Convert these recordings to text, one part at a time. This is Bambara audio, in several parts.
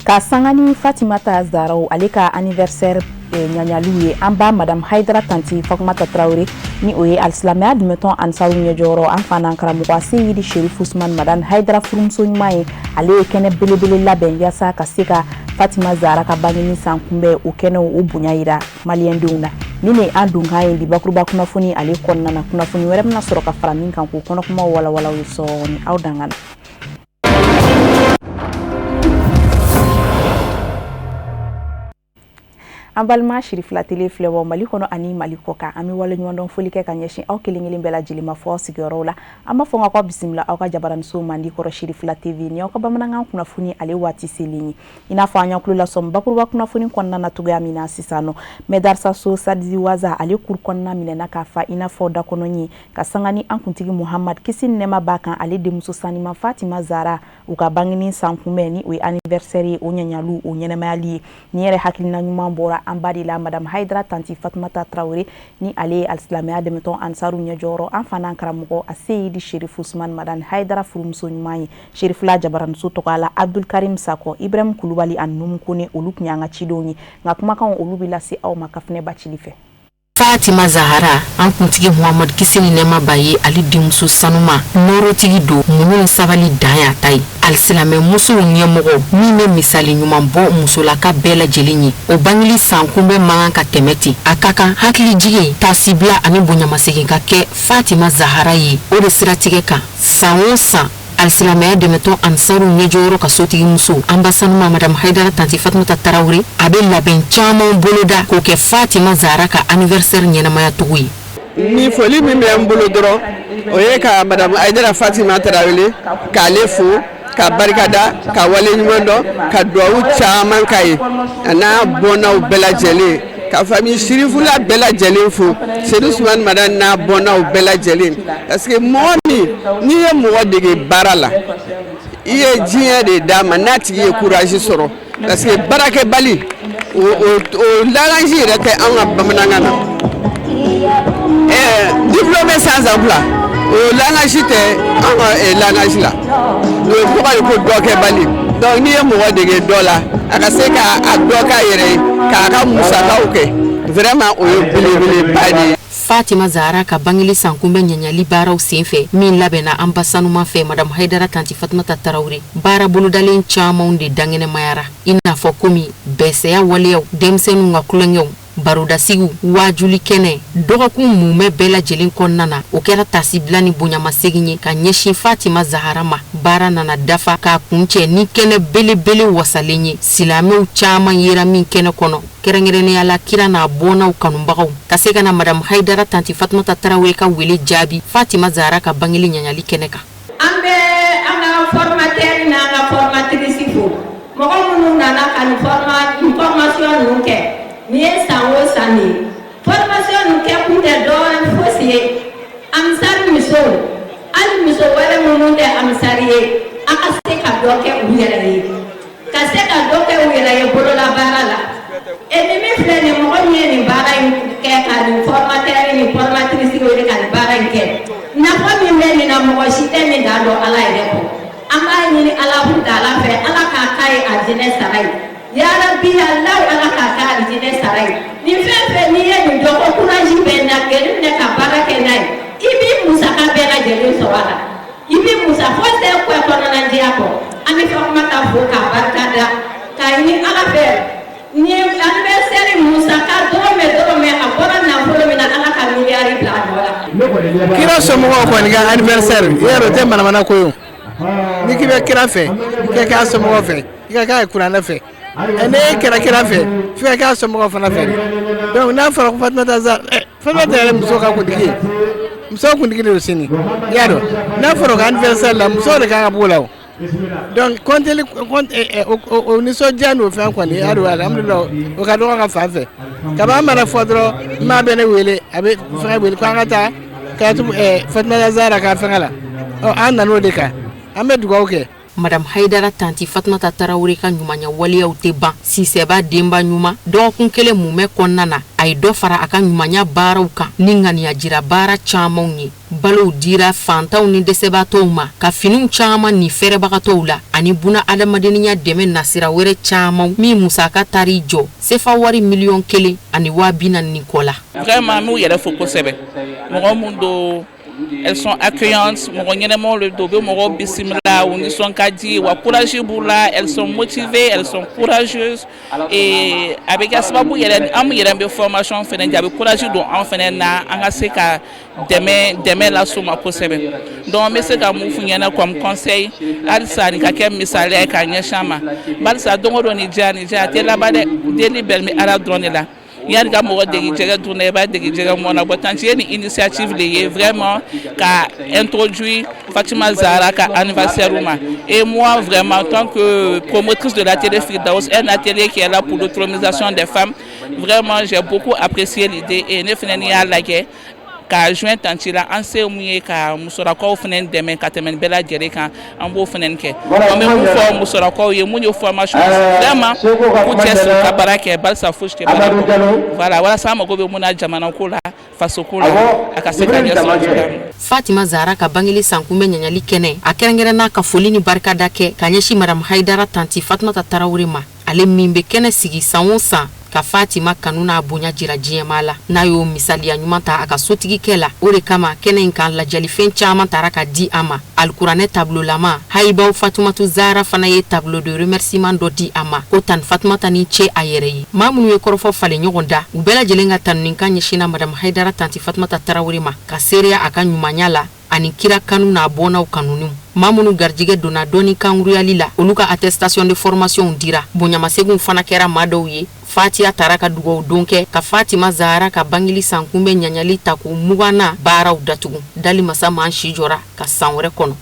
Ka sanga ni Fatimata Zaraw ale ka anniversaire ɲaɲaliw ye, an ba Madame Hayidara Tanti Fatumata Tarawele, ni o ye alisilamɛya dɛmɛtɔn Ansaru ɲɛjɔyɔrɔ, an fa n'an karamɔgɔ Seyidi Sherif Usman Madani Hayidara furumuso ɲuman ye, ale ye kɛnɛ belebele labɛn yaasa ka se ka Fatima Zara ka bangeni san kunbɛn, o kɛnɛw o bonya yira maliyɛndenw na. Ni ne an donkan ye bi bakuruba kunnafoni ale kɔnɔna na, kunnafoni wɛrɛ bɛna sɔrɔ ka fara min kan k'o kɔnɔkumaw walawala ye sɔɔni. Aw dangana. An balima Sirifila Tele filɛbaaw Mali kɔnɔ ani Mali kɔ kan, an bɛ waleɲumandɔn foli kɛ ka ɲɛsin aw kelen kelen bɛɛ lajɛlen ma fɔ aw sigiyɔrɔw la. An b'a fɔ k'aw bisimila aw ka jabaraniso mandi kɔrɔ Sirifila TV. Ni aw ka bamanankan kunnafoni ale waati selen ye, i n'a fɔ an y'aw tulo lasɔmi bakuruba kunnafoni kɔnɔna na cogoya min na sisan nɔ, mɛdarisaso Sadizi Waza ale kuru kɔnɔna minɛna k'a fa i n'a fɔ dakɔnɔɲin, ka sanga ni an kuntigi Muhamad, kisi ni nɛɛma b'a kan, ale denmuso sanima Fatima Zara u ka bangeni san kunbɛn, ni o ye anniversaire ye, o ɲaɲaliw o ɲɛnamayali ye. Ni yɛrɛ hakilina ɲuman bɔra an ba de la, Madame Hayidara Tanti Fatumata Tarawele, ni ale ye alisilamɛya dɛmɛtɔn Ansaru ɲɛjɔyɔrɔ, an fa n'an karamɔgɔ a Seyidi Sherif Usman Madani Hayidara furumuso ɲuman ye. Sherifila jabaraniso tɔgɔ la, Abdul Karim Sakɔ, Ibrahim Kulubali ani Numu Kone, olu tun y'an ka cidenw ye. Nka kumakanw olu bɛ lase aw ma Kafinɛ Bacili fɛ. Fatima Zahara, an kuntigi Muhamadu, kisi ni nɛɛma b'a ye, ale denmuso sanuma, nɔɔrɔtigi don, muɲu ni sabali dan y'a ta ye. Alisilamɛ musow ɲɛmɔgɔ min bɛ misali ɲuman bɔ musolaka bɛɛ lajɛlen ye, o bangeli san kunbɛn man kan ka tɛmɛ ten. A ka kan hakilijigin, taasibila ani bonyamasegin ka kɛ Fatima Zahara ye. O de siratigɛ kan, san o san, Alisilamɛya dɛmɛtɔn Ansaru ɲɛjɔyɔrɔ ka sotigimuso, an ba sanuma Madame Hayidara Tanti Fatumata Tarawele, a bɛ labɛn caman boloda k'o kɛ Fatima Zahara ka anniversaire ɲɛnamaya cogo ye. Ni foli min bɛ n bolo dɔrɔn, o ye ka Madame Hayidara Fatima Tarawele k'ale fo, ka barika da, ka waleɲuman dɔn, ka duwawu caman k'a ye, a n'a bɔnnaw bɛɛ lajɛlen, ka famille Sirifula bɛɛ lajɛlen fo, Sedu Sumani Madani n'a bɔnnaw bɛɛ lajɛlen, parce que mɔgɔ min n'i ye mɔgɔ dege baara la, i ye diɲɛ de d'a ma n'a tigi ye courage sɔrɔ, parce que baarakɛbali o o langage yɛrɛ tɛ an ka bamanankan na. Diplômé sans emploi, o langage tɛ an ka langage la, o tɔgɔ ye ko dɔkɛbali. Donc n'i ye mɔgɔ dege dɔ la, a ka se k'a dɔ k'a yɛrɛ ye, k'a ka musakaw kɛ, vraiment o ye belebeleba de ye. Fatima Zahara ka bangeli sankunbɛn ɲaɲali baaraw senfɛ min labɛnna an ba sanuma fɛ, Madame Hayidara Tanti Fatumata Tarawele, baara bolodalen camanw de dankɛnɛmayara, i n'a fɔ komi bɛsɛya waleyaw, denmisɛnninw ka tulonkɛw, barodasigiw, waajuli kɛnɛ. Dɔgɔkun mumɛ bɛɛ lajɛlen kɔnɔna na, o kɛra taasibila ni bonyamasegin ye ka ɲɛsin Fatima Zahara ma. Baara nana dafa k'a kuncɛ ni kɛnɛ belebele wasalen ye, silamɛw caman yera min kɛnɛ kɔnɔ, kɛrɛnkɛrɛnnenya la kira n'a bɔnnaw kanubagaw, ka se ka na Madame Hayidara Tanti Fatumata Tarawele ka wele jaabi Fatima Zahara ka bangeli ɲaɲali kɛnɛ kan. An bɛ an ka formateur n'an ka formatrice fo, mɔgɔ minnu nana ka nin formation ninnu kɛ. Nin ye san o san de ye. Formation ninnu kɛ kun tɛ dɔwɛrɛ fosi ye, Ansar musow, hali muso wɛrɛ minnu tɛ Ansar ye, a ka se ka dɔ kɛ u yɛrɛ ye, ka se ka dɔ kɛ u yɛrɛ ye bololabaara la. E ni min filɛ nin, mɔgɔ min ye nin baara in kɛ, ka nin formateur ni formatrice wele ka nin baara in kɛ, nafa min bɛ nin na, mɔgɔ si tɛ nin dan dɔn Ala yɛrɛ kɔ. An b'a ɲini Alahu taala fɛ, Ala k'a k'a ye alijinɛ sara ye. Yarabi Alahu, Ala k'a k'a alijinɛ sara ye. Nin fɛn fɛn n'i ye nin dɔn ko courage bɛ n na, kɛlɛ minɛ ka baara kɛ n'a ye, i b'i musaka bɛɛ lajɛlen sɔrɔ a la, i bɛ musa foyi tɛ kɔ kɔnɔna jɛya kɔ. An bɛ Fatumata fo k'a barika da, k'a ɲini Ala fɛ, ni anniversaire musaka dɔrɔmɛ dɔrɔmɛ a bɔra nafolo min na, Ala ka miliyari bila a nɔ la. Kira somɔgɔw kɔni ka anniversaire, i y'a dɔn o tɛ manamana ko ye. O n'i k'i bɛ kira fɛ, i ka k'a somɔgɔw fɛ, i ka k'a kuranɛ fɛ. N'e kɛra kira fɛ, f'i ka k'a somɔgɔw fana fɛ. Donc n'a fɔra ko Fatumata Zahara, Fatumata yɛrɛ muso ka kuntigi ye, muso kuntigi de don sini, i y'a dɔn. N'a fɔra o ka anniversaire la, musow de kan ka b'o la. O donc kɔnteli o nisɔndiya n'o fɛn kɔni, i y'a dɔn, alhamdulilah, o ka dɔgɔ ka fan fɛ. Kaban mana fɔ dɔrɔn, maa bɛ ne wele, a bɛ fɛngɛ wele ko an ka taa Fatumata Zahara ka fɛngɛ la. Ɔ an nan'o de kan, an bɛ dugawu kɛ. Madame Hayidara Tanti Fatumata Tarawele ka ɲumanya waleyaw tɛ ban. Sisɛba denba ɲuman, dɔgɔkun kelen mumɛ kɔnɔna na, a ye dɔ fara a ka ɲumanya baaraw kan ni ŋaniya jira baara camanw ye. Balow dira fantanw ni dɛsɛbaatɔw ma, ka finiw caman ni fɛrɛbagatɔw la, ani buna adamadenya dɛmɛ nasira wɛrɛ caman min musaka taar'i jɔ sefa wari 1,040,000 ni kɔ la. Vraiment, n b'u yɛrɛ fo kosɛbɛ. Mɔgɔ mun don, elles sont accueillantes, mɔgɔ ɲɛnɛmaw de don, u bɛ mɔgɔw bisimila, u nisɔn ka di, wa courage b'u la. Elles sont motivées, elles sont courageuses et a bɛ kɛ sababu yɛrɛ, an yɛrɛ bɛ formation fɛnɛ di, a bɛ courage don an fɛnɛ na, an ka se ka dɛmɛ las'u ma kosɛbɛ. Donc n bɛ se ka mun f'u ɲɛna comme conseil? Halisa nin ka kɛ misaliya ye k'a ɲɛsin an ma, barisa don o don ni diya ni diya a tɛ laban dɛ. Deli bɛɛ bɛ Ala dɔrɔn de la. Yanni ka mɔgɔ degi jɛgɛ dun na, i b'a degi jɛgɛ mɔn na. Bon, tantie ye nin initiative de ye vraiment ka introduire Fatima Zahra ka anniversaire ma. Et moi, vraiment, en tant que promotrice de l'atelier Firdaus, un atelier qui est là pour l'autonomisation des femmes, vraiment, j'ai beaucoup apprécié l'idée. Et ne fana, n'i y'a lajɛ k'a joint tantie la, an se mun ye ka musolakaw fana dɛmɛ ka tɛmɛ nin bɛɛ lajɛlen kan, an b'o fana kɛ. An bɛ mun fɔ musolakaw ye mun ye formation, vraiment, k'u cɛsiri ka baara kɛ, barisa fosi tɛ baara kɔ. Voilà, walasa an mago bɛ mun na jamana ko la, faso ko la, a ka se ka ɲɛ sɔrɔ cogoya min. Fatima Zahara ka bangeli sankunbɛn ɲaɲali kɛnɛ, a kɛrɛnkɛrɛn ka foli ni barikada kɛ ka ɲɛsin Madame Hayidara Tanti Fatumata Tarawele ma, ale min bɛ kɛnɛ sigi san o san ka Fatima kanu n'a bonya jira diɲɛmaa la, n'a y'o misaliya ɲuman ta a ka sotigikɛ la. O de kama, kɛnɛ in kan, lajalifɛn caman tara ka di a ma. Alikuranɛ tabulolama Hayibaw Fatumatu Zahara fana ye tableau de remerciement dɔ di a ma, ko tan Fatumata ni ce a yɛrɛ ye. Maa minnu ye kɔrɔfɔ falen ɲɔgɔn da, u bɛɛ lajɛlen ka tanunika ɲɛsinna Madame Hayidara Tanti Fatumata Tarawele ma, ka seereya a ka ɲumanya la ani kira kanu n'a bɔnnaw kanuniw. Maa minnu garijɛgɛ donna dɔɔni kankuruyali la, olu ka attestation de formation dira. Bonyamaseginw fana kɛra maa dɔw ye. Fatiya taara ka dugawu don kɛ ka Fatima Zahara ka bangeli sankunbɛn ɲaɲali tako 20nan baaraw datugu. Dali masa m'an si jɔra ka san wɛrɛ kɔnɔ.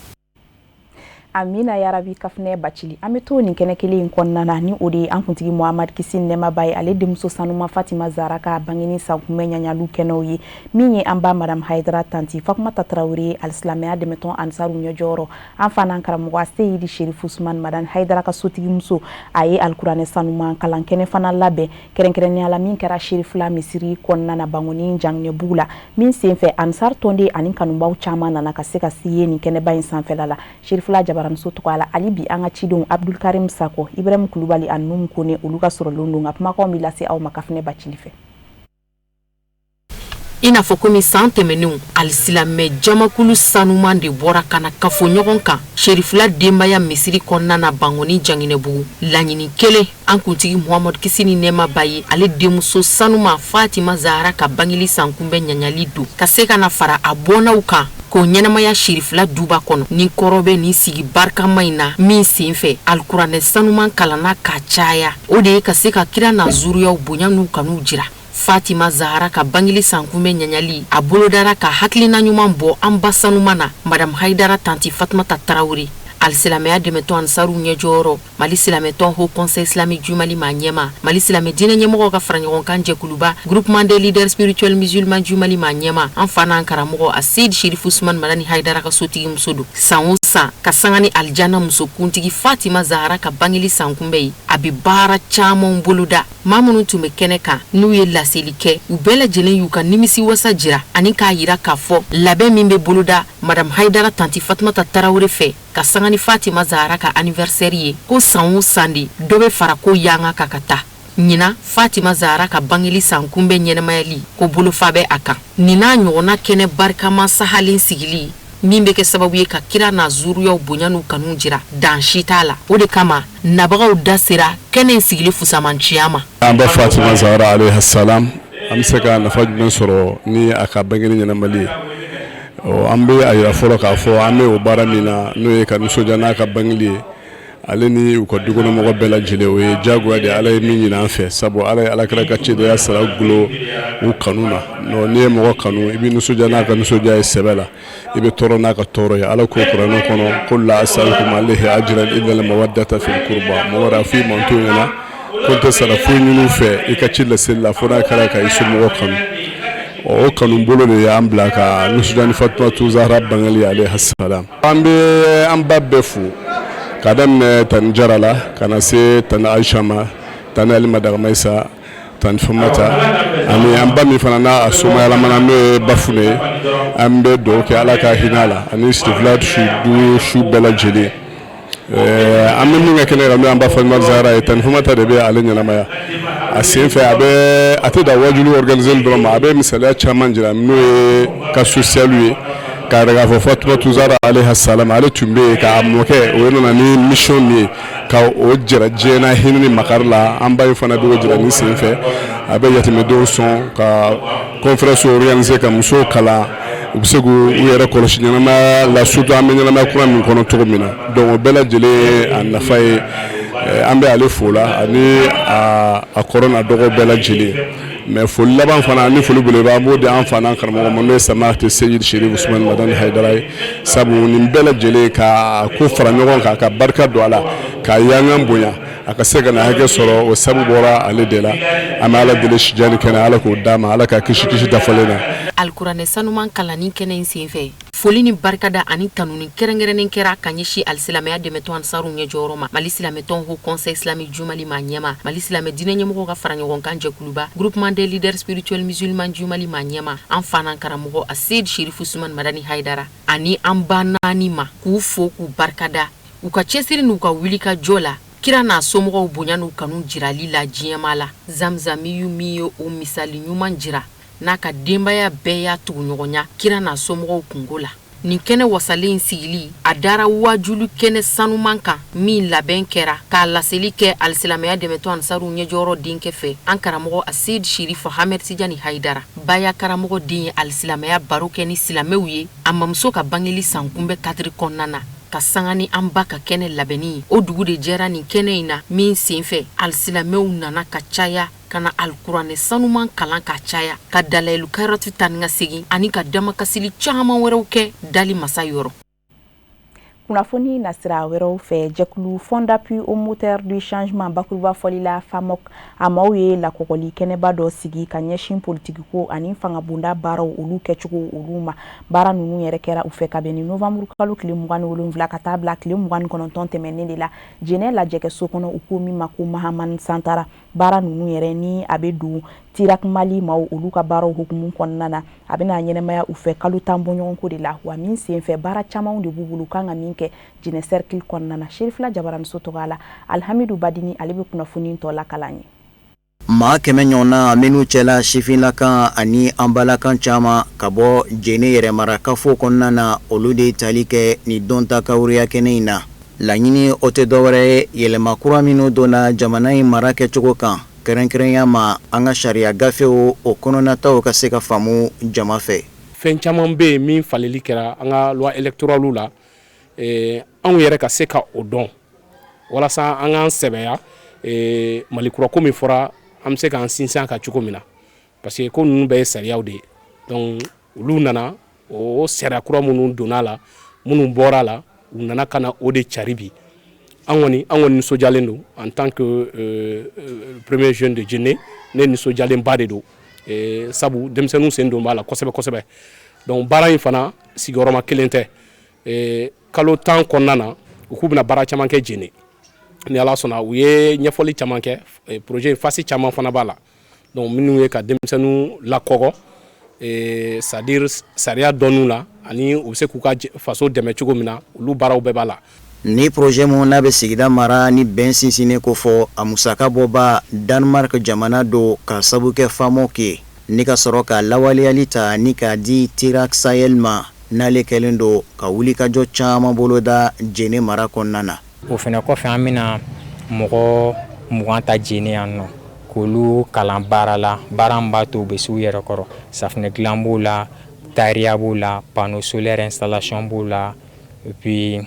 Amina yarabi. Kafunɛ Bacili, an bɛ to nin kɛnɛ kelen in kɔnɔna na, ni o de ye an kuntigi Muhamad, kisi ni nɛɛma b'a ye, ale denmuso sanuma Fatima Zara ka bangeni sankunbɛn ɲaɲaliw kɛnɛw ye. Min ye an ba Madame Hayidara Tanti Fatumata Tarawele, alisilamɛya dɛmɛtɔn Ansaru ɲɛjɔyɔrɔ, an fa n'an karamɔgɔ Seyidi Sherifu Usman Madani Hayidara ka sotigimuso, a ye alikuranɛ sanuman kalan kɛnɛ fana labɛn kɛrɛnkɛrɛnnenya la, min kɛra Serifila misiri kɔnɔna na, Bangoni Janginɛbugu la, min senfɛ Ansar tɔnden ani kanubaw caman nana ka se ka si ye nin kɛnɛba in sanfɛla la. Serifila jabaramuso tɔgɔ la, hali bi an ka cidenw Abdulkarim Sakɔ, Ibrahim Kulubali ani Numu Kone, olu ka sɔrɔlen don nka kumakanw bɛ lase aw ma Kafunɛ Bacili fɛ. I n'a fɔ komi san tɛmɛnenw, alisilamɛ jamakulu sanuman de bɔra ka na kafo ɲɔgɔn kan Serifila denbaya misiri kɔnɔna na, Bangoni Janginɛbugu. Laɲini kelen, an kuntigi Muhamadu, kisi ni nɛɛma b'a ye, ale denmuso sanuma Fatima Zahara ka bangeli sankunbɛn ɲaɲali don, ka se ka na fara a bɔnnaw kan k'o ɲɛnamaya Serifila duba kɔnɔ. Ni kɔrɔ bɛ nin sigi barikama in na, min senfɛ alikuranɛ sanuman kalanna ka caya, o de ye ka se ka kira n'a zuriyaw bonya n'u kanuw jira. Fatima Zahara ka bangeli sankunbɛn ɲaɲali, a bolodara ka hakilina ɲuman bɔ an ba sanuman na, Madame Hayidara Tanti Fatumata Tarawele, alisilamɛya dɛmɛtɔn Ansaru ɲɛjɔyɔrɔ, Mali silamɛtɔn Haut Conseil islamique du Mali maa ɲɛma, Mali silamɛ diinɛ ɲɛmɔgɔw ka fara ɲɔgɔn kan jɛkuluba Groupement des leaders spirituels musulmans du Mali maa ɲɛma, an fa n'an karamɔgɔ a Seyidi Sherifu Usman Madani Hayidara ka sotigi muso don. San o san, ka sanga ni alijana muso kuntigi Fatima Zahara ka bangeli sankunbɛn ye, a bɛ baara caman boloda. Maa minnu tun bɛ kɛnɛ kan, n'u ye laseli kɛ, u bɛɛ lajɛlen y'u ka nimisi wasa jira ani k'a yira k'a fɔ labɛn min bɛ boloda Madame Hayidara Tanti Fatumata Tarawele fɛ ka sanga ni Fatima Zahara ka anniversaire ye, ko san o san de dɔ bɛ fara ko yanga kan ka taa. Ɲinan, Fatima Zahara ka bangeli sankunbɛn ɲɛnamayali ko bolofa bɛ a kan, nin n'a ɲɔgɔnna kɛnɛ barikama sahalen sigili min bɛ kɛ sababu ye ka kira n'a zuruyaw bonya n'u kanu jira, dan si t'a la. O de kama nabagaw da sera kɛnɛ in sigili fusamanciya ma. An ba Fatima Zahara alayhi salam, an bɛ se ka nafa jumɛn sɔrɔ ni a ka bangeli ɲɛnamali ye? An bɛ a yira fɔlɔ k'a fɔ an bɛ o baara min na, n'o ye ka nisɔndiya n'a ka bangeli ye, ale ni u ka dukɔnɔmɔgɔ bɛɛ lajɛlen, o ye diyagoya de, Ala ye min ɲini an fɛ, sabu Ala ye alakira ka cidenya sira gulo u kanu na. N'i ye mɔgɔ kanu, i bɛ nisɔndiya n'a ka nisɔndiya ye sɛbɛ la, i bɛ tɔɔrɔ n'a ka tɔɔrɔ ye. Ala ko kuranɛ kɔnɔ ko la asalukum alayhi ajran illa al mawaddata fil qurba. Mɔgɔ a f'i manto ɲɛna ko n tɛ sara foyi ɲini fɛ i ka ci laseli la, fo n'a kɛra ka i somɔgɔ kanu. O kanu bolo de y'an bila ka nisɔndiya ni Fatumatu Zahra bangeli alayhi salam. An bɛ an ba bɛɛ fo. K'a daminɛ tani Jara la ka na se tani Ayisa ma, tani Alima Dagamayisa, tani Famata, ani an ba min fana n'a a somayalamana, n'o ye Bafune ye. An bɛ dugawu kɛ, Ala ka hinɛ a la, ani sirifila su du su bɛɛ lajɛlen. An bɛ min kɛ kɛnɛ kan, n'o y'an ba Fatima Zahara ye, tani Famata de bɛ ale ɲɛnamaya. A sen fɛ, a bɛ a tɛ dan wajulu organiser dɔrɔn ma, a bɛ misaliya caman jira, n'o ye cas social ye, k'a yɛrɛ k'a fɔ Fatumatu Zahara alayha salam, ale tun bɛ yen k'a mɔkɛ o nana ni mission min ye ka o jira diɲɛ na hinɛ ni makari la. An ba in fana bɛ o jira nin sen fɛ. A bɛ yatimɛdenw sɔn, ka conférence organiser, ka musow kalan, u bɛ se k'u yɛrɛ kɔlɔsi ɲɛnamaya la, surtout an bɛ ɲɛnamaya kura min kɔnɔ cogo min na. Donc o bɛɛ lajɛlen ye a nafa ye. An bɛ ale fo la, ani a kɔrɔ n'a dɔgɔ bɛɛ lajɛlen. Mais foli laban fana ni foli belebeleba, an b'o di an fa n'an karamɔgɔ ma, n'o ye Samahati Seyidi Sherif Usumani Madani Hayidara ye. Sabu nin bɛɛ lajɛlen ka ko fara ɲɔgɔn kan, ka barika don a la, k'a yangan bonya, a ka se ka na hakɛ sɔrɔ, o sabu bɔra ale de la. An bɛ Ala deli, sijan ni kɛnɛ, Ala k'o d'a ma, Ala ka kisi kisi dafalen na. Alikuranɛ sanuman kalanni kɛnɛ in senfɛ, foli ni barikada ani tanuni kɛrɛnkɛrɛnnen kɛra ka ɲɛsin alisilamɛya dɛmɛtɔn Ansaru ɲɛjɔyɔrɔ ma, Mali silamɛtɔn Haut Conseil islamique du Mali maa ɲɛma, Mali silamɛ diinɛ ɲɛmɔgɔw ka fara ɲɔgɔn kan jɛkuluba, Groupement des leaders spirituels musulmans du Mali maa ɲɛma, an fa n'an karamɔgɔ Aseyid Sherifu Usumani Madani Hayidara, ani an ba naani ma, k'u fo k'u barikada u ka cɛsiri n'u ka wulikajɔ la kira n'a somɔgɔw bonya n'u kanu jirali la diɲɛma la. Zamzamiyu min ye o misali ɲuman jira n'a ka denbaya bɛɛ y'a tuguɲɔgɔnya kira n'a somɔgɔw kunko la. Nin kɛnɛ wasalen sigili, a dara wajulu kɛnɛ sanuman kan min labɛn kɛra k'a laseli kɛ alisilamɛya dɛmɛtɔn Ansaru ɲɛjɔyɔrɔ denkɛ fɛ, an karamɔgɔ Aseyid Sherifu Hamɛd Tijani Hayidara. Baya karamɔgɔ den ye alisilamɛya baro kɛ ni silamɛw ye a mamuso ka bangeli sankunbɛn kadiri kɔnɔna na, ka sanga ni an ba ka kɛnɛ labɛnni ye. O dugu de jɛra nin kɛnɛ in na min senfɛ, alisilamɛw nana ka caya ka na alikuranɛ sanuman kalan ka caya, ka dalayilu kayiratu ta ni ka segin, ani ka damakasili caman wɛrɛw kɛ dali masa yɔrɔ. Kunnafoni nasira wɛrɛw fɛ, jɛkulu Fonds d'appui au moteur du changement, bakuruba fɔli la FAMOC, a maaw ye lakɔgɔli kɛnɛba dɔ sigi ka ɲɛsin politikiko ani fangabonda baaraw olu kɛcogo olu ma. Baara ninnu yɛrɛ kɛra u fɛ kabini novembre kalo tile 27 ka taa bila tile 29 tɛmɛnen de la, Jɛnɛ lajɛkɛso kɔnɔ, u ko min ma ko Mahamani Santara. Baara ninnu yɛrɛ ni a bɛ don Tirak Mali maaw olu ka baaraw hukumu kɔnɔna na, a bɛna ɲɛnamaya u fɛ kalo 10 bɔɲɔgɔnko de la, wa min senfɛ baara camanw de b'u bolo u kan ka min kɛ Jɛnɛ cercle kɔnɔna na. Serifila Jabaraniso tɔgɔ la, Alihamidu Badini, ale bɛ kunnafoni tɔ lakala ye. Maa 100 ɲɔgɔnna minnu cɛla sifinlakan ani an balakan caman ka bɔ Jɛnɛ yɛrɛmarakafo kɔnɔna na, olu de ye tali kɛ nin dɔnta kawuruya kɛnɛ in na. Laɲini o tɛ dɔwɛrɛ ye, yɛlɛma kura minnu donna jamana in mara kɛcogo kan, kɛrɛnkɛrɛnya ma an ka sariya gafew o kɔnɔnataw ka se ka faamu jama fɛ. Fɛn caman bɛ yen min faleli kɛra an ka loi électorale la, anw yɛrɛ ka se ka o dɔn walasa an k'an sɛbɛya Mali kura ko min fɔra, an bɛ se k'an sinsin a kan cogo min na, parce que ko ninnu bɛɛ ye sariyaw de ye. Donc olu nana o sariya kura minnu donna la, minnu bɔra la, u nana ka na o de cari bi. An kɔni nisɔndiyalen don. En tant que premier jeune de Djenné, ne nisɔndiyalenba de don, sabu denmisɛnninw sen don b'a la kosɛbɛ kosɛbɛ. Donc baara in fana sigiyɔrɔma kelen tɛ. Kalo 10 kɔnɔna na, u k'u bɛna baara caman kɛ Djenné ni Ala sɔnna. U ye ɲɛfɔli caman kɛ, projet phase caman fana b'a la. Donc minnu ye ka denmisɛnninw lakɔgɔ, c'est à dire sariya dɔnniw la, ani u bɛ se k'u ka faso dɛmɛ cogo min na, olu baaraw bɛɛ b'a la. Ni projet mun n'a bɛ sigida mara ni bɛn sinsinnen ko fɔ, a musaka bɔba Danemark jamana don, ka sabu kɛ FAMOC ye, ni ka sɔrɔ ka lawaleyali ta ni k'a di Tirak Sahel ma, n'ale kɛlen don ka wulikajɔ caman boloda Jɛnɛ mara kɔnɔna na. O fana kɔfɛ, an bɛna mɔgɔ 20 ta Jɛnɛ yan nɔ k'olu kalan baara la, baara min b'a to u bɛ se u yɛrɛ kɔrɔ. Safunɛ dilan b'o la, tariya b'o la, panneau solaire installation b'o la, et puis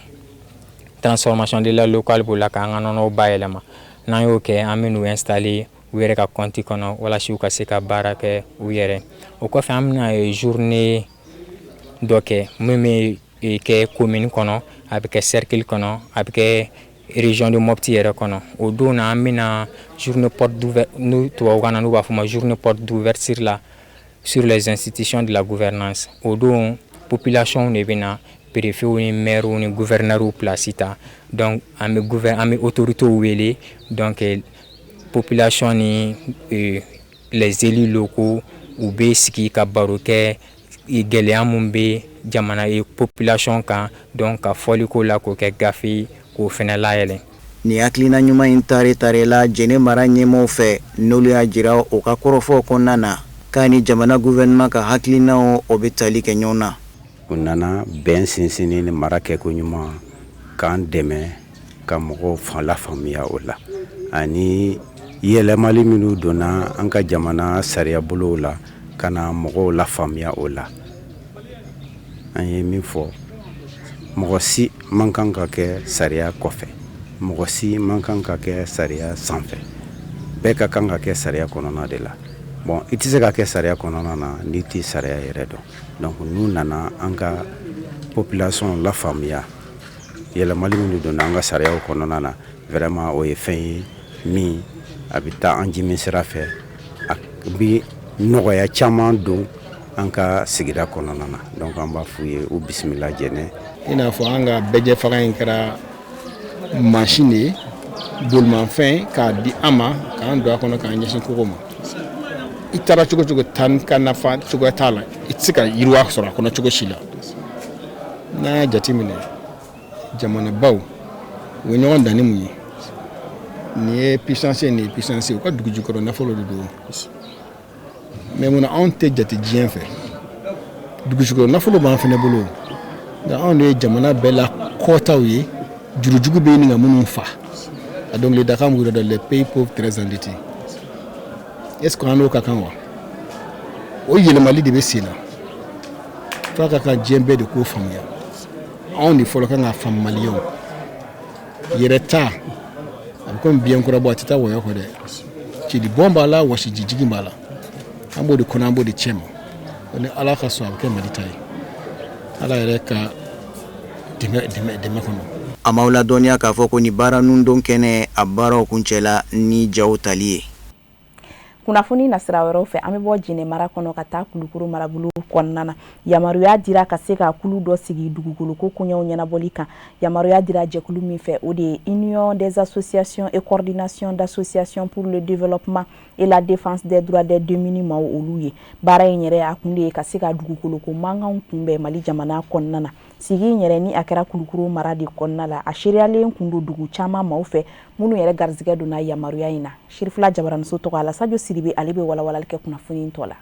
transformation de lait local b'o la, k'an ka nɔnɔw bayɛlɛma. N'an y'o kɛ, an bɛ n'u installer u yɛrɛ ka compte kɔnɔ walasa u ka se ka baara kɛ u yɛrɛ. O kɔfɛ, an bɛna journée dɔ kɛ min bɛ kɛ commune kɔnɔ, a bɛ kɛ cercle kɔnɔ, a bɛ kɛ région de Mopti yɛrɛ kɔnɔ. O don na, an bɛna journée porte ouverte, n'u tubabukan na n'u b'a fɔ ma journée porte d'ouverture la sur les institutions de la gouvernance. O don, population de bɛ na, Préfetw ni maires ni gouverneurs place ta. Donc an bɛ autorités wele, donc population ni les élus locaux, u bɛ sigi ka baro kɛ gɛlɛya mun bɛ jamana ye, population kan. Donc ka fɔli ko la, k'o kɛ gafe, k'o fana layɛlɛn. Nin hakilina ɲuman in tare tarela Jɛnɛ mara ɲɛmaaw fɛ, n'olu y'a jira u ka kɔrɔfɔw kɔnɔna na k'a ni jamana gouvernement ka hakilinaw, o bɛ tali kɛ ɲɔgɔn na. U nana bɛn sinsinni ni mara kɛko ɲuman, k'an dɛmɛ ka mɔgɔw la faamuya o la, ani yɛlɛmali minnu donna an ka jamana sariya bolow la, ka na mɔgɔw la faamuya o la. An ye min fɔ, mɔgɔ si man kan ka kɛ sariya kɔfɛ, mɔgɔ si man kan ka kɛ sariya sanfɛ, bɛɛ ka kan ka kɛ sariya kɔnɔna de la. Bon, i tɛ se ka kɛ sariya kɔnɔna na n'i tɛ sariya yɛrɛ dɔn. Donc n'u nana an ka population la faamuya yɛlɛmali minnu donna an ka sariyaw kɔnɔna na, vraiment o ye fɛn ye min a bɛ taa an jimi sira fɛ, a bɛ nɔgɔya caman don an ka sigida kɔnɔna na. Donc an b'a f'u ye u bisimila Jɛnɛ. I n'a fɔ an ka bɛɛjɛ fanga in kɛra mansin de ye, bolimafɛn k'a di an ma, k'an don a kɔnɔ, k'an ɲɛsin kogo ma. I taara cogo cogo, tan ka nafa cogoya t'a la, i tɛ se ka yiriwa sɔrɔ a kɔnɔ cogo si la. N'an y'a jateminɛ, jamanabaw u ye ɲɔgɔn dan ni mun ye? Nin ye puissance ye, nin ye puissance ye, u ka dugu jukɔrɔ nafolo de don. Mais munna anw tɛ jate diɲɛ fɛ? Dugu jukɔrɔ nafolo b'an fana bolo, nka anw de ye jamana bɛɛ la kɔtaw ye, jurujugu bɛ ɲini ka minnu fa. A dɔnkilidakan b'u yɛrɛ dɔn, les pays pauvres très endettés. Est ce que an n'o ka kan wa? O yɛlɛmali de bɛ sen na f'a ka kan diɲɛ bɛɛ de k'o faamuya. Anw de fɔlɔ kan k'a faamu, maliyɛnw yɛrɛ ta. A bɛ komi biyɛn kura bɔ, a tɛ taa wɔyɔ kɔ dɛ. Cili bɔn b'a la, wɔsiji jigin b'a la. An b'o de kɔnɔ, an b'o de cɛ ma. Ni Ala ka sɔn, a bɛ kɛ Mali ta ye, Ala yɛrɛ ka dɛmɛ dɛmɛ dɛmɛ kɔnɔ. A m'aw ladɔnniya k'a fɔ ko nin baara nundon kɛnɛ, a baaraw kuncɛla ni jaw tali ye. Kunnafoni nasira wɛrɛw fɛ, an bɛ bɔ Jɛnɛ mara kɔnɔ ka taa Kulukoro marabolo kɔnɔna na. Yamaruya dira ka se ka kulu dɔ sigi dugukoloko koɲɛw ɲɛnabɔli kan. Yamaruya dira jɛkulu min fɛ, o de ye Union des associations et coordination d'associations pour le développement et la défense des droits des démunis maaw olu ye. Baara in yɛrɛ, a kun de ye ka se ka dugukoloko mankanw kunbɛn Mali jamana kɔnɔna na. Sigi in yɛrɛ ni a kɛra Kulukoro mara de kɔnɔna la, a seereyalen kun don dugu caman maaw fɛ minnu yɛrɛ garisɛgɛ donna yamaruya in na. Sirifila Jabaraniso tɔgɔ la, Sajo Siribe, ale bɛ walawalali kɛ kunnafoni tɔ la.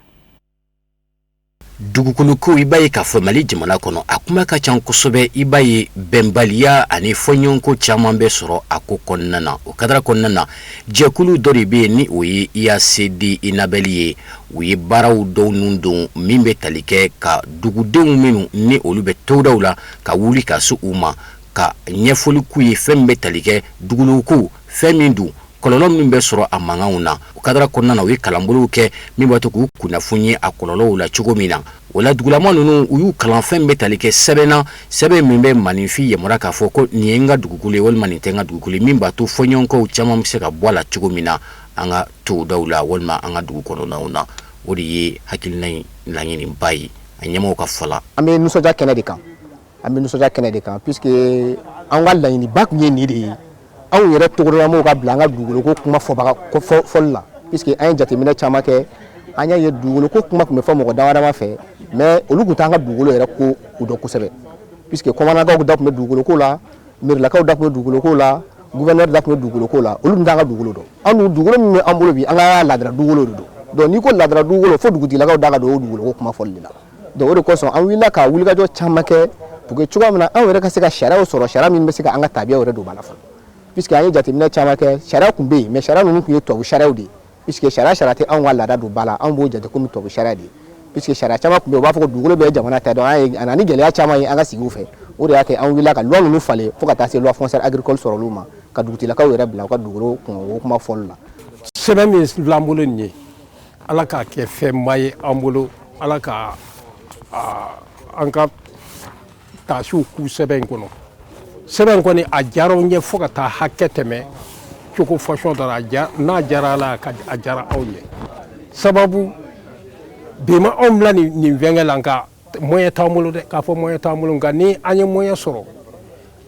Dugukolo ko, i b'a ye k'a fɔ Mali jamana kɔnɔ, a kuma ka ca kosɛbɛ. I b'a ye bɛnbaliya ani fɔɲɔgɔnko caman bɛ sɔrɔ a ko kɔnɔna na. O kadara kɔnɔna na, jɛkulu dɔ de bɛ yen, ni o ye IACD Inabel ye. U ye baaraw dɔw nun don min bɛ tali kɛ ka dugudenw minnu ni olu bɛ togodaw la, ka wuli ka se u ma, ka ɲɛfɔli k'u ye fɛn min bɛ tali kɛ dugukolo ko, fɛn min don, kɔlɔlɔ min bɛ sɔrɔ a mankanw na. O kadara kɔnɔna na, u ye kalanbolow kɛ min b'a to k'u kunnafoni a kɔlɔlɔw la cogo min na. O la, dugulama ninnu, u y'u kalan fɛn bɛ tali kɛ sɛbɛn na, sɛbɛn min bɛ maninfin yamaruya k'a fɔ ko nin ye n ka dugukolo ye walima nin tɛ n ka dugukolo ye, min b'a to fɔɲɔgɔnkɔw caman bɛ se ka bɔ a la cogo min na an ka togodaw la walima an ka dugu kɔnɔnaw na. O de ye hakilina in laɲiniba ye, a ɲɛmɔgɔw ka fɔ la. An bɛ nisɔndiya kɛnɛ de kan, an bɛ nisɔndiya kɛnɛ de kan, puisque an ka laɲiniba tun ye nin de ye, anw yɛrɛ togodala ka bila an ka dugukolo ko kuma fɔbaga fɔli la, puisque an ye jateminɛ caman kɛ, an y'a ye dugukolo ko kuma tun bɛ fɔ mɔgɔ dama dama fɛ, mais olu tun t'an ka dugukolo yɛrɛ ko u dɔn kosɛbɛ, puisque kɔmanakaw da tun bɛ dugukolo ko la, merilakaw da tun bɛ dugukolo ko la, gouverneur da tun bɛ dugukolo ko la, olu tun t'an ka dugukolo dɔn. An dun, dugukolo min bɛ an bolo bi, an ka laadala dugukolo de don. Donc n'i ko laadala dugukolo, fo dugutigilakaw da ka don o dugukolo ko kuma fɔli de la. Donc o de kosɔn an wulila ka wulikajɔ caman kɛ pour que cogoya min na anw yɛrɛ ka se ka sariyaw sɔrɔ, sariya min bɛ se ka an ka tabiyaw yɛrɛ don ba la fɔlɔ, puisque an ye jateminɛ caman kɛ, sariya tun bɛ yen, mais sariya ninnu tun ye tubabu sariyaw de ye, puisque sariya sariya tɛ anw ka laada don ba la, anw b'o jate komi tubabu sariya de ye, puisque sariya caman tun bɛ yen, u b'a fɔ ko dugukolo bɛɛ ye jamana ta ye. Donc an ye a nana ni gɛlɛya caman ye an ka sigiw fɛ. O de y'a kɛ an wulila ka loi ninnu falen fo ka taa se loi foncière agricole sɔrɔliw ma, ka dugutigilakaw yɛrɛ bila u ka dugukolo kunko kuma fɔli la. Sɛbɛn min filɛ an bolo nin ye, Ala k'a kɛ fɛnba ye an bolo, Ala ka an ka tasiw ku sɛbɛn in kɔnɔ. Sɛbɛn kɔni, a diyara anw ye fo ka taa hakɛ tɛmɛ cogo façon dɔ la. N'a diyara Ala, a diyara anw ye. Sababu bi ma anw bila nin fɛnkɛ la, nka Moyen t'an bolo dɛ, k'a fɔ moyen t'an bolo, nka ni an ye moyen sɔrɔ,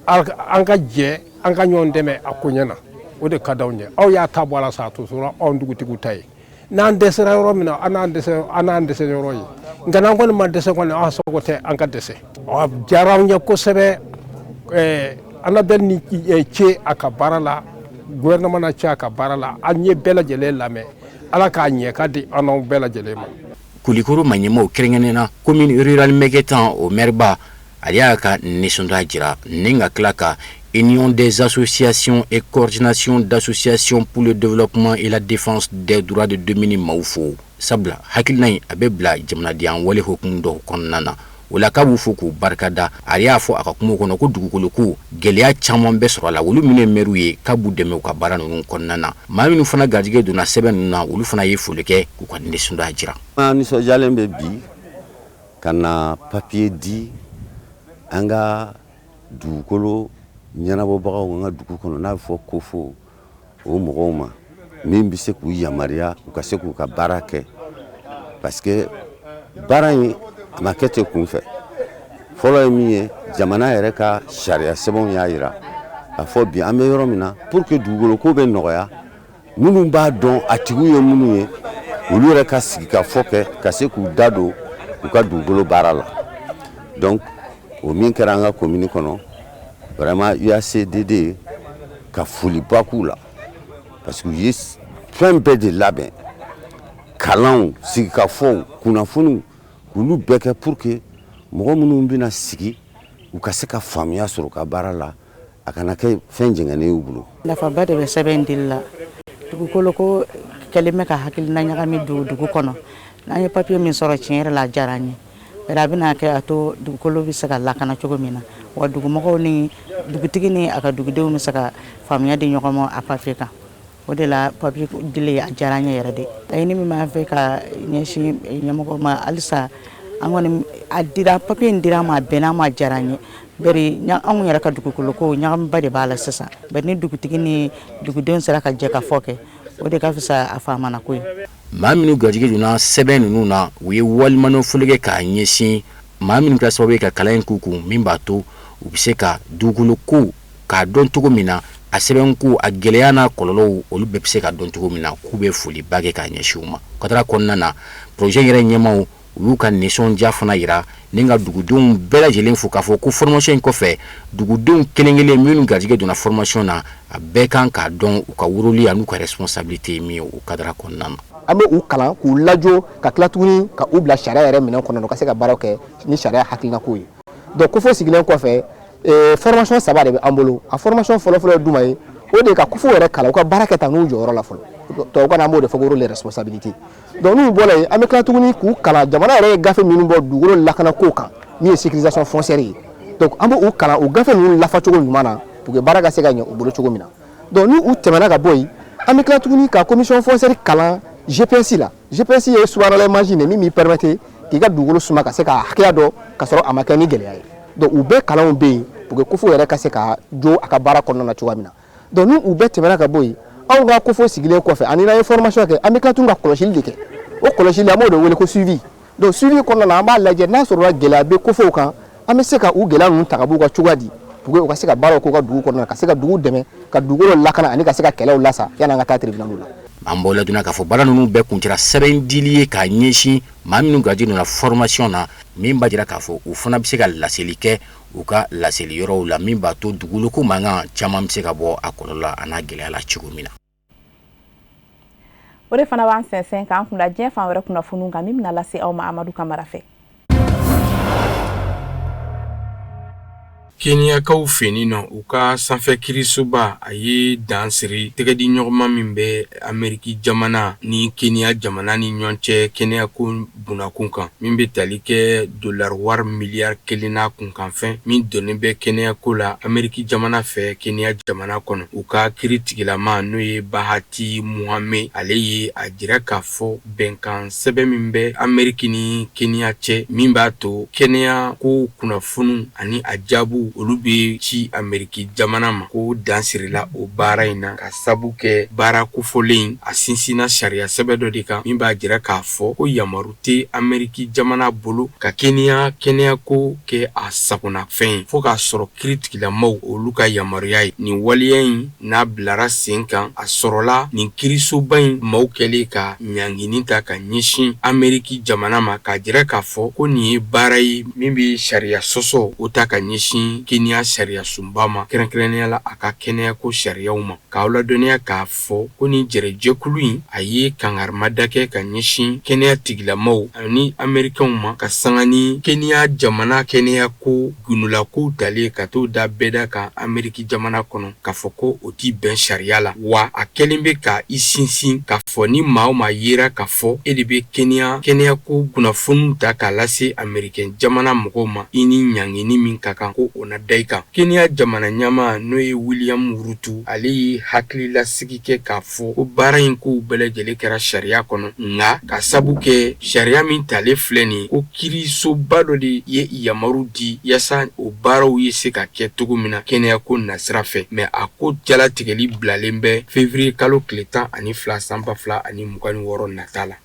an ka jɛ, an ka ɲɔgɔn dɛmɛ a koɲɛ na, o de ka d'anw ye. Aw y'a ta bɔ a la sa, a to sɔrɔ anw dugutigiw ta ye. N'an dɛsɛra yɔrɔ min na, an n'an dɛsɛ, an n'an dɛsɛ yɔrɔ ye. Nka n'an kɔni ma dɛsɛ kɔni, an sago tɛ an ka dɛsɛ. A diyara anw ye kosɛbɛ. ANADEL ni ce a ka baara la, gouvernement na ce a ka baara la. An ye bɛɛ lajɛlen lamɛn. Ala k'a ɲɛ ka di an n'aw bɛɛ lajɛlen ma. Kulikoro maaɲɛmaaw, kɛrɛnkɛrɛnnen na commune rurale Mɛgɛtan, o maire-ba, ale y'a ka nisɔndiya jira ni ka tila ka Union des associations et coordination d'associations pour le développement et la défense des droits de l'homme maaw fo, sabula hakilina in a bɛ bila jamanadenya wale hukumu dɔw kɔnɔna na. O la k'a b'u fo k'u barikada. A y'a fɔ a ka kuma kɔnɔ ko dugukolo ko gɛlɛya caman bɛ sɔrɔ a la, olu minnu ye mɛriw ye, k'a b'u dɛmɛ u ka baara ninnu kɔnɔna na. Maa minnu fana garijɛgɛ donna sɛbɛn ninnu na, olu fana ye foli kɛ k'u ka nisɔndiya jira. An nisɔndiyalen bɛ bi ka na papiye di an ka dugukolo ɲɛnabɔbagaw an ka dugu kɔnɔ, n'a bɛ fɔ kofo, o mɔgɔw ma, min bɛ se k'u yamaruya u ka se k'u ka baara kɛ, parce que baara in a ma kɛ ten kunfɛ. Fɔlɔ ye min ye, jamana yɛrɛ ka sariya sɛbɛnw y'a jira a fɔ bi an bɛ yɔrɔ min na, pour que dugukolo ko bɛ nɔgɔya, minnu b'a dɔn a tigiw ye minnu ye, olu yɛrɛ ka sigi ka fɔ kɛ ka se k'u da don u ka dugukolo baara la. Donc o min kɛra an ka commune kɔnɔ, vraiment UACDD ka foliba k'u la, parce que u ye fɛn bɛɛ de labɛn, kalanw, sigikafɔw, kunnafoniw, k'olu bɛɛ kɛ pour que mɔgɔ minnu bɛna sigi, u ka se ka faamuya sɔrɔ u ka baara la, a kana kɛ fɛn jɛngɛnnen y'u bolo. Nafaba de bɛ sɛbɛn dili la. Dugukolo ko kɛlen bɛ ka hakilina ɲagami don dugu kɔnɔ. N'an ye papiye min sɔrɔ, tiɲɛ yɛrɛ la, a diyara an ye. Bari a bɛna kɛ a to dugukolo bɛ se ka lakana cogo min na, wa dugumɔgɔw ni dugutigi ni a ka dugudenw bɛ se ka faamuya di ɲɔgɔn ma a papiye kan. O de la papiye dili a diyara an ye yɛrɛ de. Laɲini min b'an fɛ ka ɲɛsin ɲɛmɔgɔw ma halisa, an kɔni a dira, papiye in dira an ma, a bɛnna an ma, a diyara an ye. Bari anw yɛrɛ ka dugukolo ko ɲagamiba de b'a la sisan. Bari ni dugutigi ni dugudenw sera ka jɛ ka fɔ kɛ, o de ka fisa a faamana ko ye. Maa minnu garijɛgɛ donna sɛbɛn ninnu na, u ye waleɲumandɔn foli kɛ k'a ɲɛsin maa minnu kɛra sababu ye ka kalan in k'u kun, min b'a to u bɛ se ka dugukolo ko k'a dɔn cogo min na, a sɛbɛn ko a gɛlɛya n'a kɔlɔlɔw, olu bɛɛ bɛ se ka dɔn cogo min na. K'u bɛ foliba kɛ k'a ɲɛsin u ma. Kadara kɔnɔna na, projet yɛrɛ ɲɛmaaw, u y'u ka nisɔndiya fana jira ni ka dugudenw bɛɛ lajɛlen fo, k'a fɔ ko formation in kɔfɛ, dugudenw kelenkelen minnu garijɛgɛ donna formation na, a bɛɛ kan k'a dɔn u ka rôle an'u ka responsabilité ye min ye o kadara kɔnɔna na. An bɛ u kalan k'u lajɔ, ka tila tuguni ka u bila sariya yɛrɛ minɛn kɔnɔ, u ka se ka baaraw kɛ ni sariya hakilinako ye. Donc kofo sigilen kɔfɛ, formation saba de bɛ an bolo. A formation fɔlɔfɔlɔ ye jumɛn ye? O de ye ka kofo yɛrɛ kalan u ka baara kɛ ta n'u jɔyɔrɔ la fɔlɔ, tubabukan na an b'o de fɔ ko rôle et responsabilité. Donc n'u bɔra yen, an bɛ tila tuguni k'u kalan jamana yɛrɛ ye gafe minnu bɔ dugukolo lakanako kan, min ye sécurisation foncière ye. Donc an b'u kalan o gafe ninnu lafacogo ɲuman na pour que baara ka se ka ɲɛ u bolo cogo min na. Donc ni u tɛmɛna ka bɔ yen, an bɛ tila tuguni ka commission foncière kalan GPS la. GPS ye subahana mansin de min b'i permettre k'i ka dugukolo suma ka se k'a hakɛya dɔn, ka sɔrɔ a ma kɛ ni gɛlɛya ye. Donc u bɛɛ kalanw bɛ yen pour que kofo yɛrɛ ka se ka jo a ka baara kɔnɔna na cogoya min na. Donc ni u bɛɛ tɛmɛna ka bɔ yen, anw ka kofo sigilen kɔfɛ ani n'an ye formation kɛ, an bɛ tila tuguni ka kɔlɔsili de kɛ. O kɔlɔsili, an b'o de wele ko suivi. Donc suivi kɔnɔna na, an b'a lajɛ n'a sɔrɔla gɛlɛya bɛ kofow kan, an bɛ se ka u gɛlɛya ninnu ta ka b'u kan cogoya di, pour que u ka se ka baaraw k'u ka dugu kɔnɔna na, ka se ka dugu dɛmɛ, ka dugukolo lakana ani ka se ka kɛlɛw lasa yanni an ka taa tribunal la. An b'aw ladɔnniya k'a fɔ baara ninnu bɛɛ kuncɛra sɛbɛn dili ye k'a ɲɛsin maa minnu garijɛgɛ donna formation na, min b'a jira k'a fɔ u fana bɛ se ka laseli kɛ u ka laseli yɔrɔw la, min b'a to dugukolo ko mankan caman bɛ se ka bɔ a kɔlɔlɔ la a n'a gɛlɛya la cogo min na. O de fana b'an sɛnsɛn k'an kunda diɲɛ fan wɛrɛ kunnafoniw kan, min bɛna lase aw ma Amadu Kamara fɛ. Keniyakaw fɛ yen nɔ, u ka sanfɛ kirisoba a ye dan siri tɛgɛdiɲɔgɔnma min bɛ Ameriki jamana ni Keniya jamana ni ɲɔgɔn cɛ kɛnɛyako bunakun kan, min bɛ tali kɛ dolari wari miliyari kelen n'a kunkanfɛn min donnen bɛ kɛnɛyako la Ameriki jamana fɛ Keniya jamana kɔnɔ. U ka kiri tigilama, n'o ye Bahati Muhame, ale ye a jira k'a fɔ bɛnkan sɛbɛn min bɛ Ameriki ni Keniya cɛ, min b'a to kɛnɛya ko kunnafoniw ani a jaabiw musakaw olu bɛ ci Ameriki jamana ma, ko dan sirila o baara in na ka sabu kɛ baara kofɔlen a sinsinna sariya sɛbɛn dɔ de kan min b'a jira k'a fɔ ko yamaru tɛ Ameriki jamana bolo ka Kenya kɛnɛyako kɛ a sagonafɛn ye fo k'a sɔrɔ kiritigilamaw olu ka yamaruya ye. Nin waleya in n'a bilara sen kan, a sɔrɔla nin kirisoba in maaw kɛlen ka ɲangini ta ka ɲɛsin Ameriki jamana ma k'a jira k'a fɔ ko nin ye baara ye min bɛ sariya sɔsɔ o ta ka ɲɛsin Kenya sariyasunba ma, kɛrɛnkɛrɛnnenya la a ka kɛnɛyako sariyaw ma. K'aw ladɔnniya k'a fɔ ko nin jɛrɛjɛkulu in a ye kangarimada kɛ ka ɲɛsin kɛnɛya tigilamaw ani Amerikɛnw ma ka sanga ni Kenya jamana kɛnɛyako gundolakow talen ka t'o da bɛɛda kan Ameriki jamana kɔnɔ, k'a fɔ ko o ti bɛn sariya la, wa a kɛlen bɛ ka i sinsin k'a fɔ ni maa o maa yera k'a fɔ e de bɛ Kenya kɛnɛyako kunnafoniw ta k'a lase Amerikɛn jamana mɔgɔw ma, i ni ɲangini min ka kan ko o na da i kan. Kenya jamana ɲɛmaa n'o ye William Ruto, ale ye hakililasigi kɛ k'a fɔ ko baara in kow bɛɛ lajɛlen kɛra sariya kɔnɔ, nka ka sabu kɛ sariya min talen filɛ nin ye, ko kirisoba dɔ de ye yamaru di yaasa o baaraw ye se ka kɛ cogo min na kɛnɛyako nasira fɛ. Mais a ko jalatigɛli bilalen bɛ février kalo tile 12 san 2026 nata la.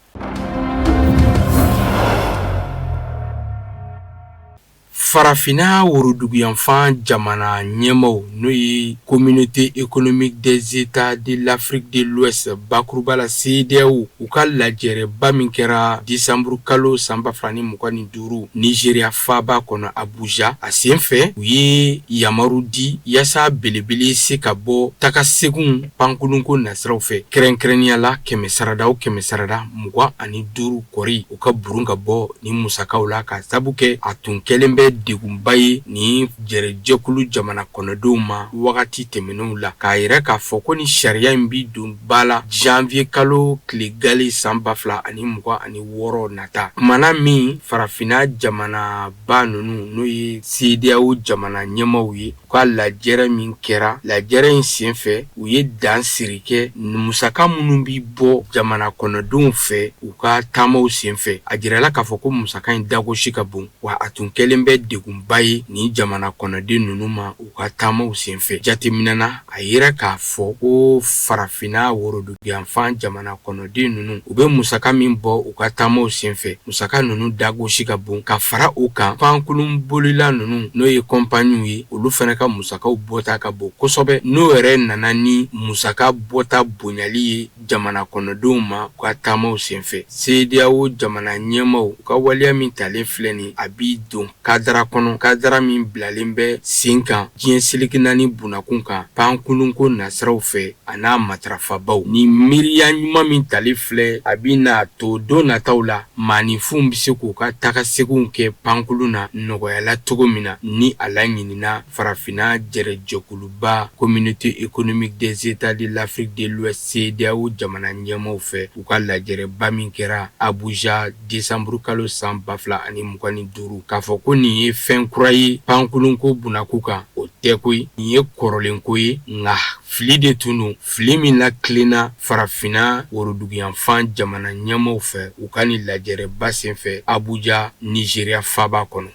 Farafinna woroduguyanfan jamana ɲɛmaaw n'o ye Communauté économique des États de l'Afrique de l'Ouest bakuruba la CEDEAO, u ka lajɛrɛba min kɛra décembre kalo san 2025 Nigéria faaba kɔnɔ Abuja, a senfɛ u ye yamaru di yaasa belebele se ka bɔ taga-seginw pankurunko nasiraw fɛ, kɛrɛnkɛrɛnnenya la kɛmɛ sarada o kɛmɛ sarada 25 kɔri u ka burun ka bɔ ni musakaw la, ka sabu kɛ a tun kɛlen bɛ degunba ye ni jɛrɛjɛkulu jamana kɔnɔdenw ma wagati tɛmɛnenw la, k'a yira k'a fɔ ko ni sariya in bi don ba la janvier kalo tile gale san 2026 nata, kumana min farafinna jamanaba ninnu n'o ye CEDEAO jamana ɲɛmaaw ye, u ka lajɛrɛ min kɛra, lajɛrɛ in senfɛ u ye dan siri kɛ musaka minnu bi bɔ jamana kɔnɔdenw fɛ u ka taamaw senfɛ. A jirala k'a fɔ ko musaka in dagosi ka bon, wa a tun kɛlen bɛ degunba ye nin jamana kɔnɔden ninnu ma u ka taamaw senfɛ. Jateminɛ na, a yira k'a fɔ ko farafinna woroduguyanfan jamana kɔnɔden ninnu, u bɛ musaka min bɔ u ka taamaw senfɛ, musaka ninnu dagosi ka bon. Ka fara o kan, pankurun bolila ninnu n'o ye kɔnpaniw ye, olu fana ka musakaw bɔta ka bon kosɛbɛ, n'o yɛrɛ nana ni musaka bɔta bonyali ye jamana kɔnɔdenw ma u ka taamaw senfɛ. CEDEAO jamana ɲɛmaaw u ka waleya min talen filɛ nin, a bi don kadara kɔnɔ, kadara min bilalen bɛ sen kan diɲɛ seleke naani bunakun kan pankurunko nasiraw fɛ a n'a matarafabaw. Ni miiriya ɲuman min talen filɛ, a bɛna to don nataw la maaninfinw bɛ se k'u ka taga-seginw kɛ pankurun na nɔgɔya la cogo min na, ni a laɲinina farafinna jɛrɛjɛkuluba Communauté économique des États de l'Afrique de l'Ouest CEDEAO jamana ɲɛmaaw fɛ u ka lajɛrɛba min kɛra Abuja décembre kalo san 2025, k'a fɔ ko nin ye fɛn kura ye pankurunko bunakun kan, o tɛ koyi, nin ye kɔrɔlenko ye, nka fili de tun don, fili min latilenna farafinna woroduguyanfan jamana ɲɛmaaw fɛ u ka nin lajɛrɛba senfɛ Abuja Nigéria faaba kɔnɔ.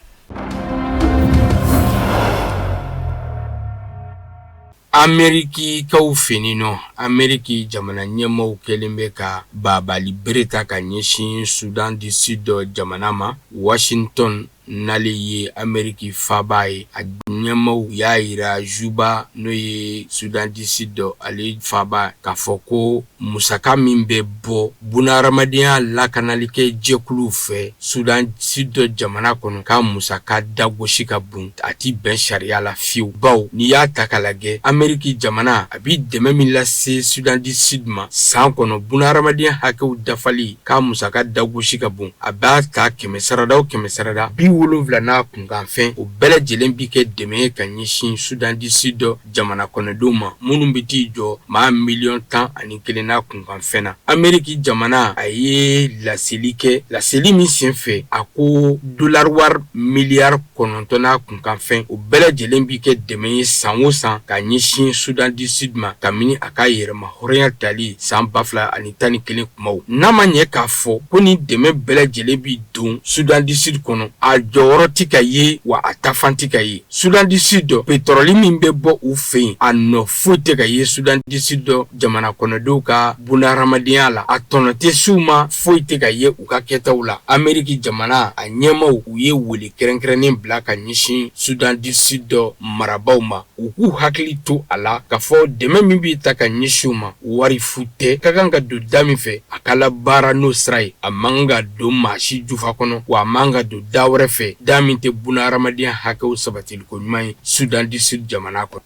Amerikikaw fɛ yen nɔ, Ameriki jamana ɲɛmaaw kɛlen bɛ ka babali bere ta ka ɲɛsin Soudan du Sud jamana ma. Washington n'ale ye Ameriki faaba ye, a ɲɛmaaw y'a yira Juba n'o ye Soudan du Sud ale faaba, k'a fɔ ko musaka min bɛ bɔ bunahadamadenya lakanalikɛ jɛkuluw fɛ Soudan Sud jamana kɔnɔ, k'a musaka dagosi ka bon, a ti bɛn sariya la fiyewu, bawo n'i y'a ta k'a lajɛ, Ameriki jamana a bi dɛmɛ min lase Soudan du Sud ma san kɔnɔ bunahadamadenya hakɛw dafali, k'a musaka dagosi ka bon, a b'a ta kɛmɛ sarada o kɛmɛ sarada 70 n'a kunkanfɛn, o bɛɛ lajɛlen bi kɛ dɛmɛ ye ka ɲɛsin Soudan du Sud jamana kɔnɔdenw ma minnu bɛ t'i jɔ maa miliyɔn 11 n'a kunkanfɛn na. Ameriki jamana a ye laseli kɛ, laseli min senfɛ a ko dolari wari miliyari 9 n'a kunkanfɛn, o bɛɛ lajɛlen bi kɛ dɛmɛ ye san o san ka ɲɛsin Soudan du Sud ma kabini a ka yɛrɛ yɛrɛma hɔrɔnya tali san 2011 kumaw. N'a ma ɲɛ k'a fɔ ko ni dɛmɛ bɛɛ lajɛlen bi don Soudan du Sud kɔnɔ, a jɔyɔrɔ tɛ ka ye wa a taafan tɛ ka ye. Soudan du Sud, pétrole min bɛ bɔ u fɛ yen, a nɔ foyi tɛ ka ye Soudan du Sud jamana kɔnɔdenw ka bunahadamadenya la, a tɔnɔ tɛ s'u ma, foyi tɛ ka ye u ka kɛtaw la. Ameriki jamana a ɲɛmaaw, u ye wele kɛrɛnkɛrɛnnen bila ka ɲɛsin Soudan du Sud marabaaw ma, u k'u hakili to a la k'a fɔ dɛmɛ min bɛ ta ka ɲɛsin u ma, wari fu tɛ, ka kan ka don da min fɛ, a ka labaara n'o sira ye. A man ka don maa si jufa kɔnɔ, wa a man ka don da wɛrɛ fɛ, da min tɛ bunahadamadenya hakɛw sabatiliko ɲuman ye Soudan du Sud jamana kɔnɔ.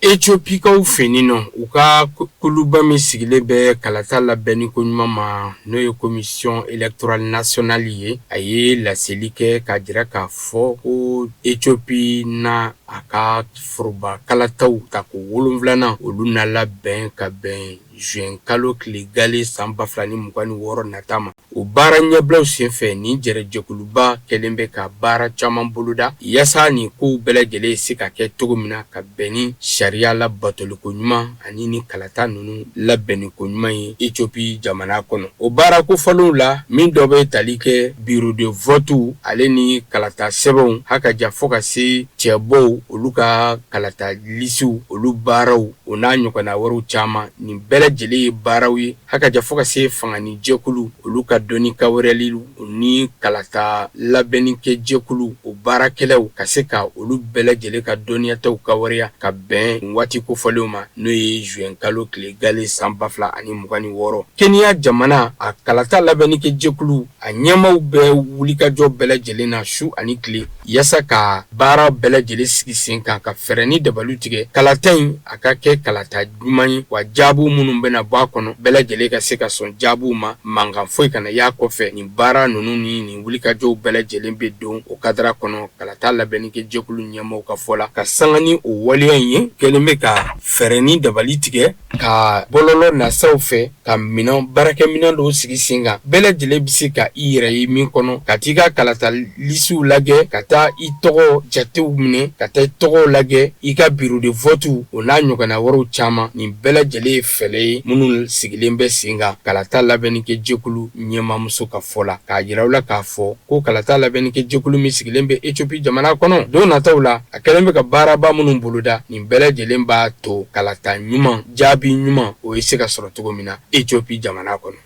Etiopikaw fɛ yen nɔ, u ka kuluba min sigilen bɛ kalata labɛnni ko ɲuman ma, n'o ye commission électorale nationale ye, a ye laseli kɛ k'a jira k'a fɔ ko Etiopi na a ka foroba kalataw tako 7nan, olu na labɛn ka bɛn juin kalo tile gale san 2026 nata ma. O baara ɲɛbilaw senfɛ, nin jɛrɛjɛkuluba kɛlen bɛ ka baara caman boloda yaasa nin kow bɛɛ lajɛlen se ka kɛ cogo min na ka bɛn ni sariya labatoliko ɲuman ani ni kalata ninnu labɛnniko ɲuman ye Ethiopie jamana kɔnɔ. O baara kofɔlenw la, min dɔ bɛ tali kɛ bureau de vote ale ni kalata sɛbɛnw hakaja fo ka se cɛbɔw olu ka kalata lisiw olu baaraw, o n'a ɲɔgɔnna wɛrɛw caman. Nin bɛɛ lajɛlen ye baaraw ye hakaja fo ka se fangani jɛkulu olu ka dɔnni kawereyali ni kalata labɛnni kɛ jɛkulu o baarakɛlaw ka se ka olu bɛɛ lajɛlen ka dɔnniyataw kawereya ka bɛn waati kofɔlenw ma, n'o ye juin kalo tile gale san 2026. Kenya jamana a kalata labɛnni kɛ jɛkulu a ɲɛmaaw bɛ wulikajɔ bɛɛ lajɛlen na su ani tile yaasa ka baara bɛɛ lajɛlen sigi sen kan, ka fɛɛrɛ ni dabaliw tigɛ kalata in a ka kɛ kalata ɲuman ye, wa jaabiw minnu bɛna bɔ a kɔnɔ, bɛɛ lajɛlen ka se ka sɔn jaabiw ma, mankan foyi kana y'a kɔfɛ. Nin baara ninnu ni nin wulikajɔw bɛɛ lajɛlen bɛ don o kadara kɔnɔ kalata labɛnni kɛ jɛkulu ɲɛmaaw ka fɔ la. Ka sanga ni o waleya in ye, kɛlen bɛ ka fɛɛrɛ ni dabali tigɛ ka bɔlɔlɔ nasaw fɛ ka minɛn baarakɛminɛn dɔw sigi sen kan, bɛɛ lajɛlen bɛ se ka i yɛrɛ ye min kɔnɔ, ka t'i ka kalata lisiw lajɛ, ka taa i tɔgɔ jatew minɛ, ka taa i tɔgɔw lajɛ i ka bureau de vote, o n'a ɲɔgɔnna wɛrɛw caman. Nin bɛɛ lajɛlen ye fɛɛrɛ ye minnu sigilen bɛ sen kan kalata labɛnni kɛ jɛkulu ɲɛmaamuso ka fɔ la, k'a jira u la k'a fɔ ko kalata labɛnni kɛ jɛkulu min sigilen bɛ Ethiopie jamana kɔnɔ, don nataw la a kɛlen bɛ ka baaraba minnu boloda, nin bɛɛ lajɛlen b'a to kalata ɲuman, jaabi ɲuman, o ye se ka sɔrɔ cogo min na Ethiopie jamana kɔnɔ.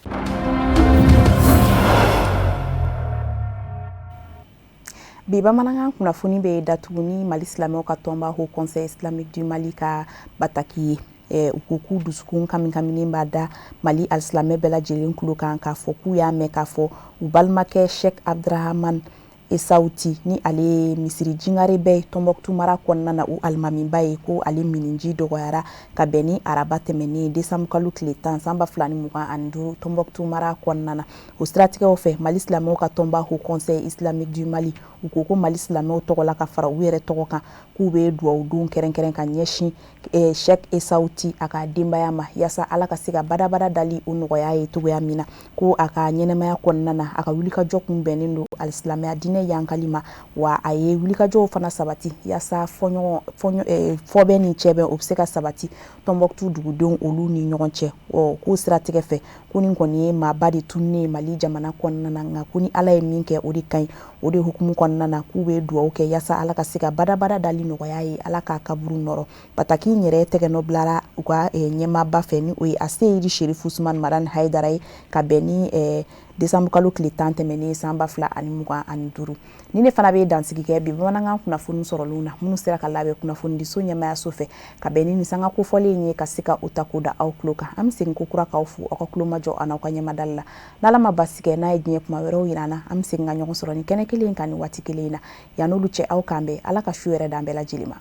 Bi bamanankan kunnafoni bɛ datugu ni Mali silamɛw ka tɔnba Haut Conseil Islamique du Mali ka bataki ye. U ko k'u dusukun kamikaminen b'a da Mali alisilamɛ bɛɛ lajɛlen tulo kan k'a fɔ k'u y'a mɛn k'a fɔ u balimakɛ Sheikh Abdurahman Esawuti, ni ale ye misiri jingare bɛɛ ye Tɔnbɔkutu mara kɔnɔna na, u alimamiba ye, ko ale minniji dɔgɔyara ka bɛn ni araba tɛmɛnen desanburu kalo tile 10 san 2025 Tɔnbɔkutu mara kɔnɔna na. O siratigɛw fɛ, Mali silamɛw ka tɔnba Haut Conseil Islamique du Mali, u ko ko Mali silamɛw tɔgɔ la ka fara u yɛrɛ tɔgɔ kan, k'u bɛ dugawu don kɛrɛnkɛrɛn ka ɲɛsin Sheikh Esawuti a ka denbaya ma, yaasa Ala ka se ka badabada dali o nɔgɔya ye cogoya min na, ko a ka ɲɛnamaya kɔnɔna na, a ka wulikajɔ kun bɛnnen don alisilamɛya diinɛ yankali ma, wa a ye wulikajɔw fana sabati yaasa fɔbɛn ni cɛbɛn o bɛ se ka sabati Tɔnbɔkutu dugudenw olu ni ɲɔgɔn cɛ. K'o siratigɛ fɛ, ko nin kɔni ye maaba de tununnen ye Mali jamana kɔnɔna na, nka ko ni Ala ye min kɛ o de ka ɲi. O de hukumu kɔnɔna na, k'u bɛ dugawu kɛ yaasa Ala ka se ka badabada dali nɔgɔya ye, Ala k'a kaburu nɔrɔ. Bataki in yɛrɛ tɛgɛnɔ bilara u ka ɲɛmaaba fɛ, ni o ye Aseyidi Serifu Usumani Madani Hayidara ye, ka bɛn ni desanburu kalo tile 10 tɛmɛnen san 2025. Ni ne fana bɛ dansigi kɛ bi bamanankan kunnafoni sɔrɔlenw na, minnu sera ka labɛn kunnafonidiso ɲɛmaayaso fɛ ka bɛn ni nin sanga kofɔlen ye, ka se ka o ta k'o da aw tulo kan. An bɛ segin ko kura k'aw fo aw ka tulomajɔ an'aw ka ɲɛmadali la. N'Ala ma basi kɛ, n'a ye diɲɛ kuma wɛrɛw yira an na, an bɛ segin ka ɲɔgɔn sɔrɔ nin kɛnɛ kelen in kan nin waati kelen in na. Yann'olu cɛ, aw k'an bɛn. Ala ka su hɛrɛ d'an bɛɛ lajɛlen ma.